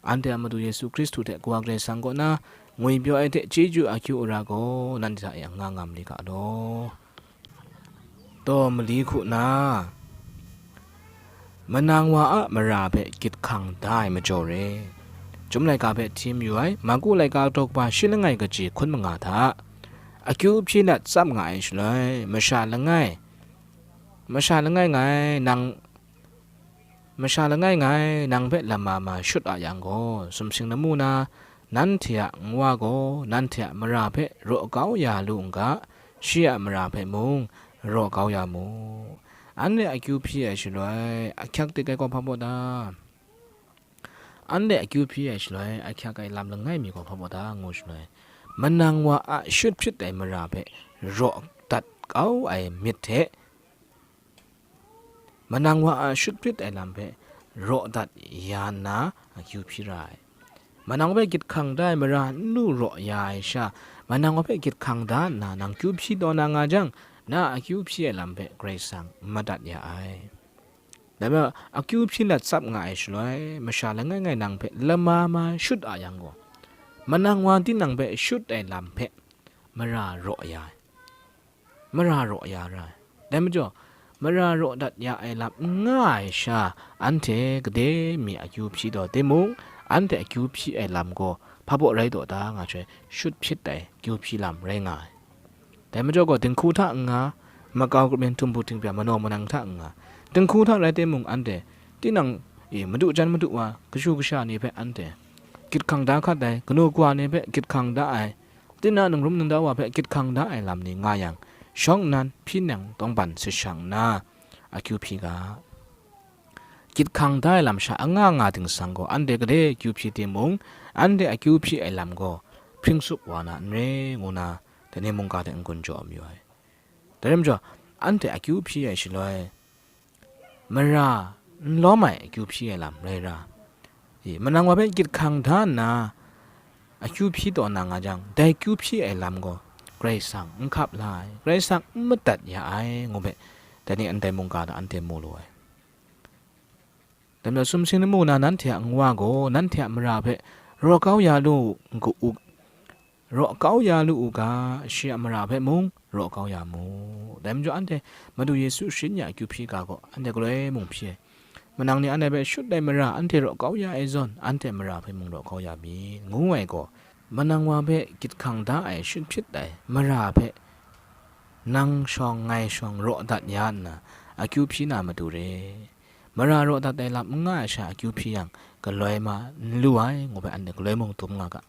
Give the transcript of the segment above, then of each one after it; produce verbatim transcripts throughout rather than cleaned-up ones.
Anhte a Madu Yesu Hkristu hte Kawa Karai Kasang kaw na ngwipyaw ai hte chyeju akyu ara gaw nanhte hta e anga nga mali ga law. Taw mali hku na, manang wa a mara hpe gyit hkang da ai majaw re. Chyum laika hpe hti mayu ai, Marku laika daw kaba shi langai kaji hkun manga hta, akyu hpyi nat tsap nga ai shaloi, masha langai, masha langai ngai nang, masha langai ngai nang hpe lama ma shut a yang gaw, sumsing lamu na, nanhte a nwa gaw nanhte a mara hpe raw kau ya lu n ga, shi a mara hpe mung raw kau ya mu. Anhte akyu hpyi ai shaloi, ahkyak dik ai gaw hpa baw ta? Anhte akyu hpyi ai shaloi, ahkyak ai lam langai mi gaw hpa baw ta ngu shaloi, manang wa a shut hpyit ai mara hpe raw dat kau ai myit hte, manang wa a shut hpyit ai lam hpe raw dat ya nna akyu hpyi ra ai. Manang wa hpe gyit hkang da ai mara n lu raw ya ai sha, manang wa hpe gyit hkang da nna nang kyu hpyi taw na nga jang, na a akyu hpyi ai lam hpe Karai Kasang madat ya ai. Dai majaw, akyu hpyi nat tsap nga ai shaloi, masha langai ngai nang hpe lama ma shut a yang gaw, manang wa tinang hpe shut ai lam hpe mara raw ya ai. Mara raw ya ra ai. Dai majaw, mara raw dat ya ai lam n nga ai sha, anhte gade mi akyu hpyi taw timung, anhte akyu hpyi ai lam gaw hpa baw rai taw ta nga joi, shut hpyit ai akyu hpyi lam rai nga ai. Dai majaw gaw, dinghku hta n-nga, makau grup htum hpu htingpya manaw manang hta n-nga, dinghku hta rai timung, anhte tinang e madu jan madu wa, kashu kasha ni hpe anhte gyit hkang da hkat ai, kanu kawa ni hpe gyit hkang da ai, tinang ningrum ningda wa hpe gyit hkang da ai lam ni nga yang, shawng nnan hpyi nang tawngban sit shang nna, akyu hpyi ga. Gyit hkang da ai lam sha anga nga dingsang gaw, anhte gade akyu hpyi timung, anhte akyu hpyi ai lam gaw hpring tsup wa na n re, ngu na, dai ni mungga hte n-gun jaw mayu ai. Dai rai majaw, anhte akyu hpyi ai shaloi, mara n lawm ai akyu hpyi ai lam rai ra, e, manang wa hpe gyit hkang da nna akyu hpyi taw na nga jang, dai akyu hpyi ai lam gaw Karai Kasang n hkap la ai, Karai Kasang n madat ya ai, ngu hpe, dai ni ndai mungga hta anhte mu lu ai. Dai majaw, sumsing lamu na nanhte a nwa gaw nanhte a mara hpe raw kau ya lu u, raw kau ya lu u ga, shi a mara hpe mung raw kau ya mu. Dai majaw, anhte Madu Yesu sharin ya akyu hpyi ga gaw, anhte galoi mung hpyi ai. Manang ni anhte hpe shut ai mara anhte raw kau ya ai zawn, anhte mara hpe mung raw kau ya mi, ngu ai gaw, manang wa hpe gyit hkang da ai shut hpyit ai mara hpe nang shawng ngai shawng raw dat ya nna, akyu hpyi na matu re. Mara raw dat ai lam n nga ai sha akyu hpyi yang, galoi ma n lu ai, ngu hpe anhte galoi mung dum nga ga.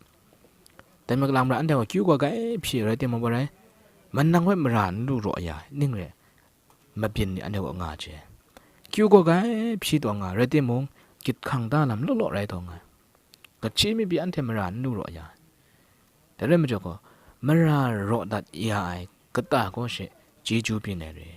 Dai majaw, kalang mara anhte gaw kyu gaw grai hpyi rai timung, bai rai, manang hpe mara n lu raw ya ai, ning re, mabyin ni anhte kaw nga chye ai. Kyu gaw grai hpyi taw nga rai timung, gyit hkang da lam law law rai taw nga ai. Kachyi mi pyi anhte mara n lu raw ya ai. Dai rai majaw gaw, mara raw dat ya ai kata gaw she chyeju byin ai re.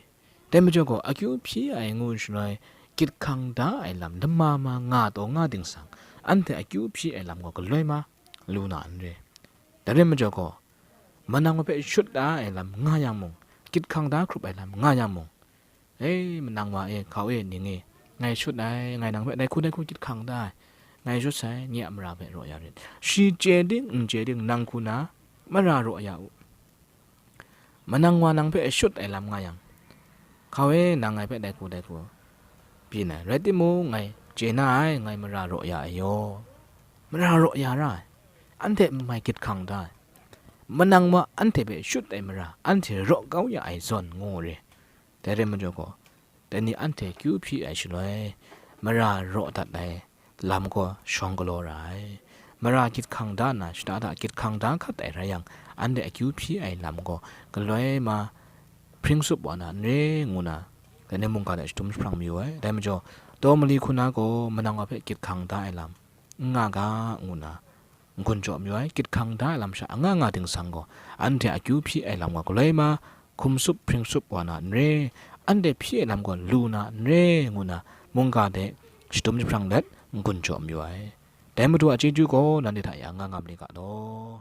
Dai majaw gaw, akyu hpyi ai ngu shaloi, gyit hkang da ai lam lama ma nga taw nga dingsang, anhte akyu hpyi ai lam gaw galoi ma lu na n re. Dai rai majaw gaw, manang wa hpe shut da ai lam nga yang mung, gyit hkang da hkrup ai lam nga yang mung, e, manang wa e, hkau e, ning e, ngai shut ai, ngai nang hpe dai hku dai hku gyit hkang da ai, ngai shut sai, nye a mara hpe raw ya rit. Shi chye ding n chye ding, nang hku na mara raw ya u. Manang wa nang hpe shut ai lam nga yang, hkau e, nang ngai hpe dai hku dai hku byin ai, rai timung, ngai chye na ai, ngai mara raw ya ai yaw. Mara raw ya ra ai, anhte n mai gyit hkang da ai. Manang wa anhte hpe shut ai mara, anhte raw kau ya ai zawn ngu re. Dai rai majaw gaw, dai ni anhte kyu hpyi ai shaloi, mara raw dat ai lam gaw shawng galaw ra ai. Mara gyit hkang da nna, shada da gyit hkang da hkat ai rai yang, anhte akyu hpyi ai lam gaw galoi ma hpring tsup wa na n re, ngu na, dai ni mungga hte shadum jahprang mayu ai. Dai majaw, taw mali hku na gaw manang wa hpe gyit hkang da ai lam n nga ga, ngu na, n-gun jaw mayu ai. Gyit hkang da ai lam sha anga nga dingsang gaw, anhte akyu hpyi ai lam gaw galoi ma hkum tsup hpring tsup wa na n re, anhte hpyi ai lam gaw lu na n re, ngu na, mungga hte shadum jahprang let n-gun jaw mayu ai. Dai Madu a chyeju gaw nanhte hta e anga nga mali ga law.